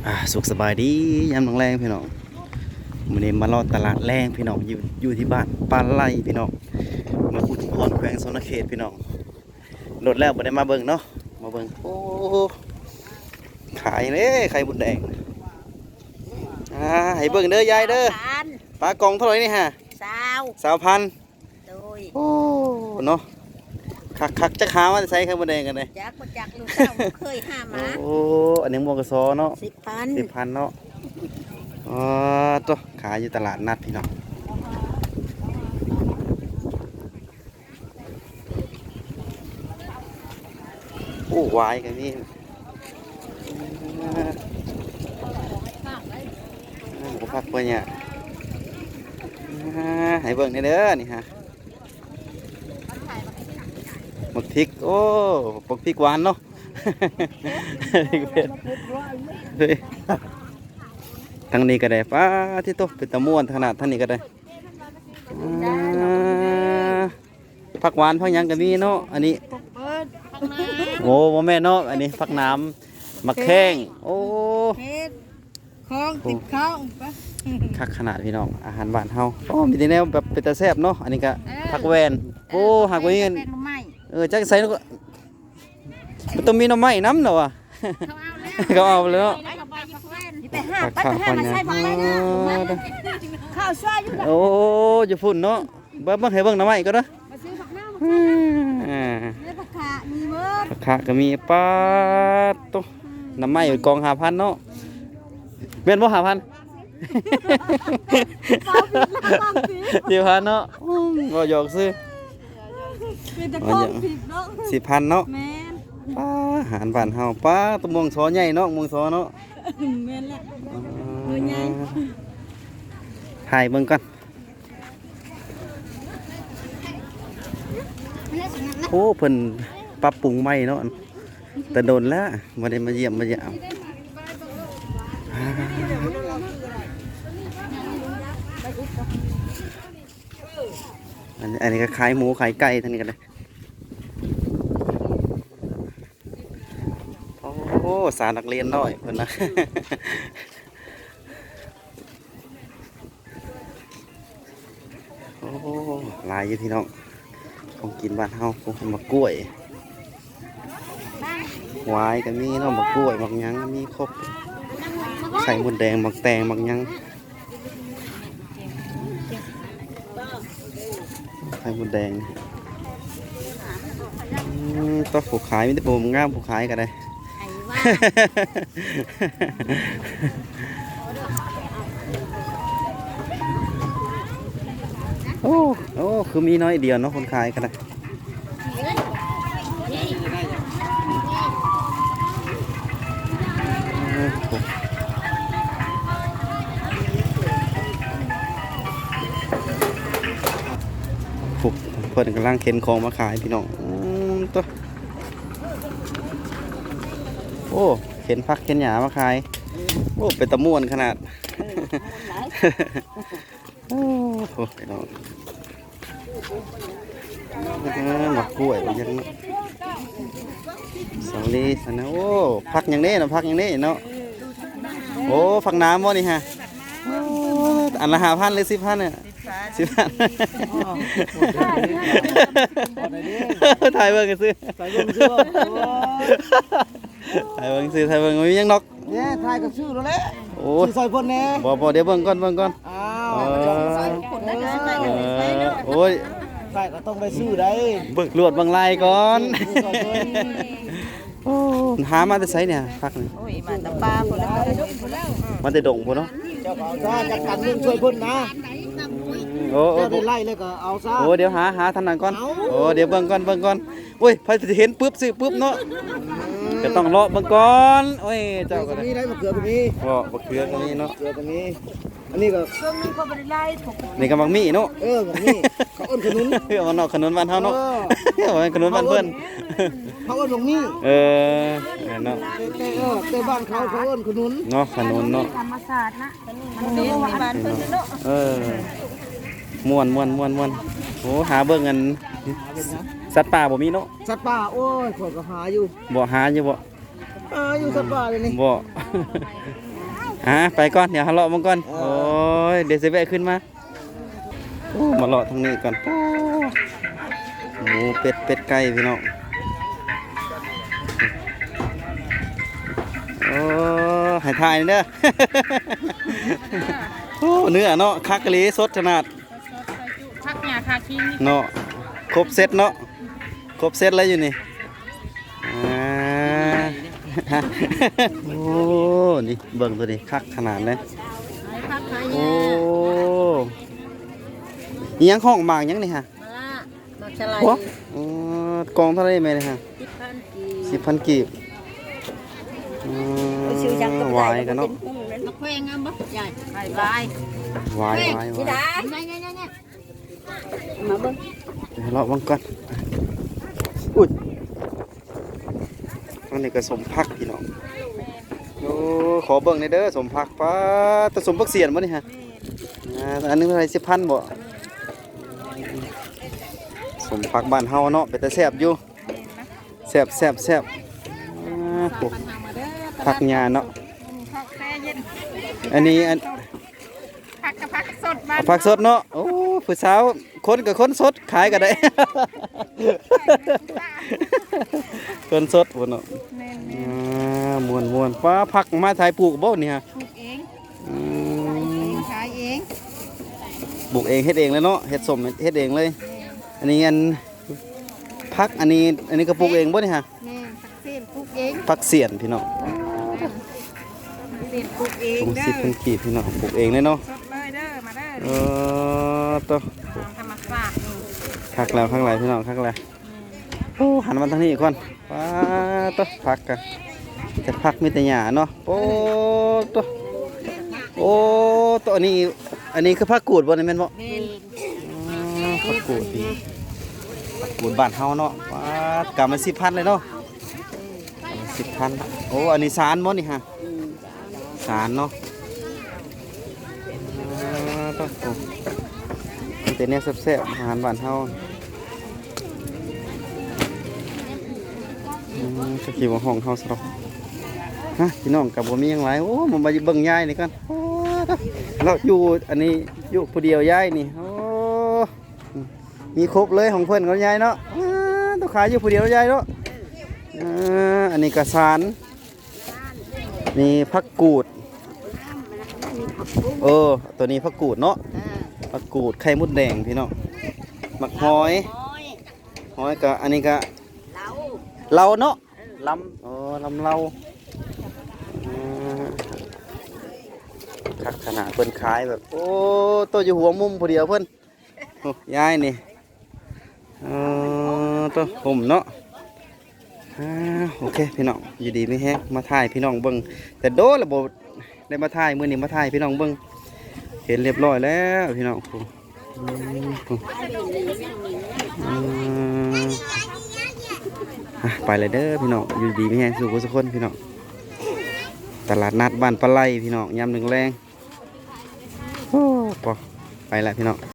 ອ່າ ສຸກສະບາຍດີຍາມແລງໆ ພີ່ນ້ອງ. ມື້ນີ້ມາເລາະຕະຫຼາດແລງພີ່ນ້ອງ ຢູ່ ຢູ່ທີ່ບ້ານປ່າໄລ່ພີ່ນ້ອງ ເມືອງອຸທຸມພອນ ແຂວງສະຫວັນນະເຂດພີ່ນ້ອງ. ດົນແລ້ວບໍ່ໄດ້ມາເບິ່ງເນາະ ມາເບິ່ງ ໂອ້ ຂາຍເດ້ ໄຂ່ມົດແດງ. ອ່າ ໃຫ້ເບິ່ງເດີຍາຍເດີ. ປາກອງເທົ່າໃດນີ້ຫະ? ຊາວ ຊາວພັນ. ໂດຍ ໂອ້ ເນາະ ຄັກໆ. ຈັກຫາມາແຕ່ໃສໄຂ່ມົດແດງກັນເດ້? ຈັກບໍ່ຈັກ ລູກສາວບໍ່ເຄີຍຫາມາ. ໂອ້ ອັນນີ້ໝວກກະຊໍເນາະ ສິບພັນ ສິບພັນເນາະ. ອໍ ໂຕ ຂາຍຢູ່ຕະຫຼາດນັດພີ່ນ້ອງ. ໂອ້ ຫວາຍກໍມີ. ອ່າ ບໍ່ພັກບໍ່ຫຍັງ. ອ່າ ໃຫ້ເບິ່ງແດ່ເດີນີ້ຫະ ໝາກພິກ. ໂອ້ ໝາກພິກຫວານເນາະ. ເດ້ ທາງນີ້ກໍໄດ້. ປາດ ໂທ້ ເປັນຕາມ່ວນຂະໜາດ ທາງນີ້ກໍໄດ້. ອ່າ ຜັກຫວານ ຜັກຫຍັງກໍມີເນາະ ອັນນີ້. ໂອ້ ບໍ່ແມ່ນເນາະ ອັນນີ້ຜັກໜາມ ໝາກແຂ້ງ. ໂອ້ ເຮັດຂອງ ໂອ້ ຕິດເຂົ້າໄປ. ຄັກຂະໜາດພີ່ນ້ອງ ອາຫານບ້ານເຮົາ. ໂອ້ ມີແຕ່ແນວແບບເປັນຕາແຊບເນາະ. ອັນນີ້ກໍ ເອີ ຜັກແວ່ນ. ໂອ້ ເອີ ຫາກວ່ານີ້ ແກງໜໍ່ໄມ້. ເອີ ຈັກໃສ່ ມັນຕ້ອງມີໜໍ່ໄມ້ນຳເນາະວ່າ. ເຂົາເອົາແລ້ວ ເຂົາເອົາແລ້ວເນາະ. ໄປຫາ ໄປຫາມາໃສ່ໝາກໄມ້ເດີ. ເອີ ເຂົ້າຊ່ວຍຢູ່. ໂອ້ ຢູ່ພຸ້ນເນາະ. ເບິ່ງ ເບິ່ງ ໃຫ້ເບິ່ງໜໍ່ໄມ້ກ່ອນເດີ. ມາຊື້ຜັກໜາມ ອ່າ ໃນຜັກຂະມີເບິດ ຜັກຂະກໍມີ. ປາດໂທ້ ໜໍ່ໄມ້ກອງຫ້າພັນເນາະ ແມ່ນບໍ່? ຫ້າພັນ ສິບພັນເນາະ. ອືມ ເວົ້າຫຍອກຊື່ ມີແຕ່ຂອງສິບເນາະ ສິບພັນເນາະ. ແມ່ນ. ປາ ອາຫານບ້ານເຮົາ. ປາ ຕະມ່ວງຊໍໃຫຍ່ເນາະ ມ່ວງຊໍເນາະ. ແມ່ນແຫຼະ ອ່າ ໜ່ວຍໃຫຍ່. ຖ່າຍເບິ່ງກ່ອນ. ໂອ້ ເພິ່ນປັບປຸງໃໝ່ເນາະ ແຕ່ດົນແລ້ວບໍ່ໄດ້ມາຢ້ຽມມາຢາມ. ອັນ ອັນນີ້ກໍຂາຍໝູຂາຍໄກ່ ທາງນີ້ກໍໄດ້. ໂອ້ ສານັກຮຽນນ້ອຍເພິ່ນນະ. ໂອ້ ຫຼາຍຢູ່ພີ່ນ້ອງ ຂອງກິນບ້ານເຮົາ. ໂອ້ ໝາກກ້ວຍ ຫວາຍກໍມີເນາະ ໝາກກ້ວຍ ໝາກຫຍັງມີຄົບ ໄຂ່ມົດແດງ ໝາກແຕງ ໝາກຫຍັງ ໄຂ່ມົດແດງ. ອືມ ຕະ ຜູ້ຂາຍມີແຕ່ຜູ້ງາມ ຜູ້ຂາຍກໍໄດ້. ໂອ້ ໂອ້ ຄືມີໜ້ອຍດຽວເນາະ ຄົນຂາຍກໍໄດ້. ໂອ້ ເພິ່ນກຳລັງເຂັນຂອງມາຂາຍພີ່ນ້ອງ. ອືມ ໂຕ ໂອ້ ເຂັນຜັກເຂັນຫຍ້າມາຂາຍ. ໂອ້ ເປັນຕາມ່ວນຂະໜາດ. ໂອ້ໂຫ ພີ່ນ້ອງ ເອີ ໝາກກ້ວຍ ໝາກຫຍັງເນາະ ສາລີ ອັນນັ້ນ. ໂອ້ ຜັກຫຍັງເດ້ເນາະ ຜັກຫຍັງເດ້ເນາະ. ໂອ້ ຜັກໜາມບໍ່ນີ້ຫະ? ໂອ້ ອັນລະຫ້າພັນ ຫຼື ສິບພັນ ເນາະ? ສິບພັນ ຖ່າຍເບິ່ງຊື່ ຖ່າຍເບິ່ງຊື່ ຖ່າຍເບິ່ງຊື່ ຖ່າຍເບິ່ງ ບໍ່ມີຫຍັງດອກ. ແນ່ ຖ່າຍກໍຊື້ໂລດແຫຼະ. ໂອ້ຍ ຊື້ຊ່ອຍເພິ່ນແນ່. ບໍ່ ບໍ່ ດຽວເບິ່ງກ່ອນ ເບິ່ງກ່ອນ. ອ້າວ ເອີ ເອີ ໂອ້ຍ ຖ່າຍກໍຕ້ອງໄດ້ຊື້ໄດ໋. ເບິ່ງລວດເບິ່ງລາຍກ່ອນ ຊື້ຊ່ອຍເພິ່ນ. ໂອ້ ຫາມາແຕ່ໃສນີ້ ຜັກນີ້? ໂອ້ຍ ມາແຕ່ປ່າພຸ້ນແຫຼະ ມາແຕ່ດົງພຸ້ນເນາະ. ເຈົ້າກໍເອົາຊະ ຈັດການເບິ່ງຊ່ວຍເພິ່ນນະ. ໂອ້ ໂອ້ ເຈົ້າໄດ້ໄລ່ແລ້ວກໍເອົາຊະ. ໂອ້ ດຽວຫາ ຫາທາງນັ້ນກ່ອນ. ເອົາ ໂອ້ ດຽວເບິ່ງກ່ອນ ເບິ່ງກ່ອນ. ໂອ້ຍ ໃຜຊິເຫັນປຶບ ຊື້ປຶບເນາະ. ອືມ ກໍຕ້ອງເລາະເບິ່ງກ່ອນ. ໂອ້ຍ ເຈົ້າກໍໄດ້ ມີໄດ໋ ໝາກເຂືອກໍມີ. ບໍ່ ໝາກເຂືອກໍມີເນາະ ໝາກເຂືອກໍມີ. ອັນນີ້ກໍ ຊ່ວງນີ້ກໍບໍ່ໄດ້ໄລ່ ນີ້ກໍໝາກມີ້ເນາະ. ເອີ ໝາກມີ້ ເຂົາເອີ້ນຂະໜຸນ ເອີ ບ້ານນອກຂະໜຸນບ້ານເຮົາເນາະ. ເອີ ເອີ ຂະໜຸນບ້ານເພິ່ນ. ເຂົາເອີ້ນໝາກມີ້ ເອີ ແມ່ນເນາະ. ແຕ່ ແຕ່ ເອີ ແຕ່ບ້ານເຂົາ ເຂົາເອີ້ນຂະໜຸນເນາະ ຂະໜຸນເນາະ ທຳມະຊາດນະ. ເອີ ມ່ວນ ມ່ວນ ມ່ວນ ມ່ວນ. ໂອ້ ຫາເບິ່ງອັນ ສັດປ່າບໍ່ມີເນາະ ສັດປ່າ. ໂອ້ຍ ຂ້ອຍກໍຫາຢູ່. ບໍ່ ຫາຢູ່ບໍ່? ຫາຢູ່ສັດປ່າດຽວນີ້. ບໍ່ ຫາ ອ່າ ໄປກ່ອນ ດຽວເຮົາເລາະເບິ່ງກ່ອນ. ເອີ ໂອ້ຍ ດຽວຊິແວະຂຶ້ນມາ. ໂອ້ ມາເລາະທາງນີ້ກ່ອນ. ໂອ້ ໝູ ເປັດ ເປັດໄກ່ພີ່ນ້ອງ. ໂອ້ ໃຫ້ຖ່າຍແດ່ເດີ. ໂອ້ ເນື້ອເນາະ ຄັກອີ່ຫຼີ ສົດຂະໜາດ. ຜັກຫຍ້າຄາຄີງນີ້ເນາະ ຄົບເຊັດເນາະ ຄົບເຊັດເລີຍຢູ່ນີ້. ອ່າ ໂອ້ ນີ້ເບິ່ງໂຕນີ້ຄັກຂະໜາດເລີຍ. ຂາຍຜັກຂາຍຫຍ້າ. ໂອ້ ອີ່ຫຍັງ ຫ້ອງໝາກຫຍັງນີ້ຫະ? ມະລະ ໝາກສະໄລ. ໂອ້ ເອີ ກ່ອງເທົ່າໃດແມ່ນີ້ຫະ? ສິບພັນກີບ. ສິບພັນກີບ. ອືມ ຫວາຍກັນເນາະ. ມາແຂວງເອົາບໍ່? ຫວາຍ ຫວາຍ ຫວາຍ. ມາເບິ່ງ ເລາະເບິ່ງກ່ອນ. ອຸ້ຍ ອັນນີ້ກໍສົມຜັກພີ່ນ້ອງ. ໂອ້ ຂໍເບິ່ງແດ່ເດີສົມຜັກ. ປ້າດ ແຕ່ສົມຜັກສຽນບໍ່ນີ້ຫະ? ອ່າ ອັນໜຶ່ງເທົ່າໃດ? ສິບພັນບໍ່? ສົມຜັກບ້ານເຮົາເນາະ ເປັນຕາແຊບຢູ່. ແຊບ ແຊບ ແຊບ. ອ່າ ໂອ້ ຜັກຫຍ້າເນາະ. ອັນນີ້ ອັນ ຜັກກະຜັກສົດບ້ານ ເອົາຜັກສົດເນາະ. ໂອ້ ຜູ້ສາວ ຄົນກໍຄົນສົດ ຂາຍກໍໄດ້ ຄົນສົດພຸ້ນເນາະ. ແມ່ນໆ ອ່າ ມ່ວນໆ. ປ້າ ຜັກມາໄທປູກບໍ່ນີ້ຫະ? ປູກເອງ. ອືມ ຂາຍເອງ ປູກເອງ ເຮັດເອງເລີຍເນາະ. ເຮັດສົ້ມເຮັດເອງເລີຍ. ແມ່ນ. ອັນນີ້ ອັນ ຜັກ ອັນນີ້ ອັນນີ້ກໍປູກເອງບໍ່ນີ້ຫະ? ແມ່ນ ຜັກເສນປູກເອງ. ຜັກສຽນພີ່ນ້ອງ. ຜັກເສນປູກເອງເດີ. ສິບພັນກີບພີ່ນ້ອງ ປູກເອງເລີຍເນາະ. ສົດເລີຍເດີ ມາເດີ. ເອີ ໂຕ ຕາມທຳມະຊາດນີ້. ຄັກແລ້ວ ຄັກຫຼາຍພີ່ນ້ອງ ຄັກແລ້ວ. ແມ່ນ. ໂອ້ ຫັນມາທາງນີ້ກ່ອນ. ປ້າດ ໂຕ ຜັກກະ ແຕ່ຜັກມີແຕ່ຫຍ້າເນາະ. ໂອ້ ໂຕ ໂອ້ ໂຕ ອັນນີ້ ອັນນີ້ຄືຜັກກູດບໍ່ນີ້ ແມ່ນບໍ່? ແມ່ນ. ອໍ ຜັກກູດນີ້ ຜັກກູດບ້ານເຮົາເນາະ. ປາດ ກຳລະສິບພັນເລີຍເນາະ ກຳລະສິບພັນ. ໂອ້ ອັນນີ້ສານບໍ່ນີ້ຫະ? ອືມ ສານເນາະ. ອ່າ ໂຕ ມີແຕ່ແນວແຊບໆ ອາຫານບ້ານເຮົາ. ອືມ ຈັກຊິວ່າຫ້ອງເຮົາຊະດອກ. ຮະ ພີ່ນ້ອງກໍບໍ່ມີຫຍັງຫຼາຍ. ໂອ້ ມາເບິ່ງຍາຍນີ້ກ່ອນ. ໂອ້ ລາວຢູ່ອັນນີ້ ຢູ່ຜູ້ດຽວຍາຍນີ້. ໂອ້ ມີຄົບເລີຍຂອງເພິ່ນກັບຍາຍເນາະ. ອ່າ ໂຕ ຂາຍຢູ່ຜູ້ດຽວຍາຍເນາະ. ອ່າ ອັນນີ້ກະສານ ນີ້ຜັກກູດ. ເອີ ໂຕນີ້ຜັກກູດເນາະ. ອ່າ ຜັກກູດ ໄຂ່ມົດແດງພີ່ນ້ອງ. ໝາກຫອຍ ຫອຍກະ ອັນນີ້ກະ ເລົາ ເລົາເນາະ. ເອີ ລຳ ອໍ ລຳເລົາ. ອ່າ ຄັກຂະໜາດ ເພິ່ນຂາຍແບບ ໂອ້ ໂຕຢູ່ຫົວມຸມຜູ້ດຽວເພິ່ນ. ໂອ້ ຍາຍນີ້ ເອີ ໂຕ ຫົ່ມເນາະ. ອ່າ ໂອເຄພີ່ນ້ອງ ຢູ່ດີມີແຮງ ມາຖ່າຍພີ່ນ້ອງເບິ່ງ ແຕ່ໂດນແລ້ວບໍ່ໄດ້ມາຖ່າຍ. ມື້ນີ້ມາຖ່າຍພີ່ນ້ອງເບິ່ງ ເຫັນຮຽບຮ້ອຍແລ້ວພີ່ນ້ອງ. ອືມ ອືມ ອ່ະ ໄປແລ້ວເດີພີ່ນ້ອງ ຢູ່ດີມີແຮງສູ່ຜູ້ສູ່ຄົນພີ່ນ້ອງ. ຕະຫຼາດນັດບ້ານປາໄຫຼພີ່ນ້ອງ ຍາມແລງໆ. ໂອ້ ໄປແລ້ວພີ່ນ້ອງ.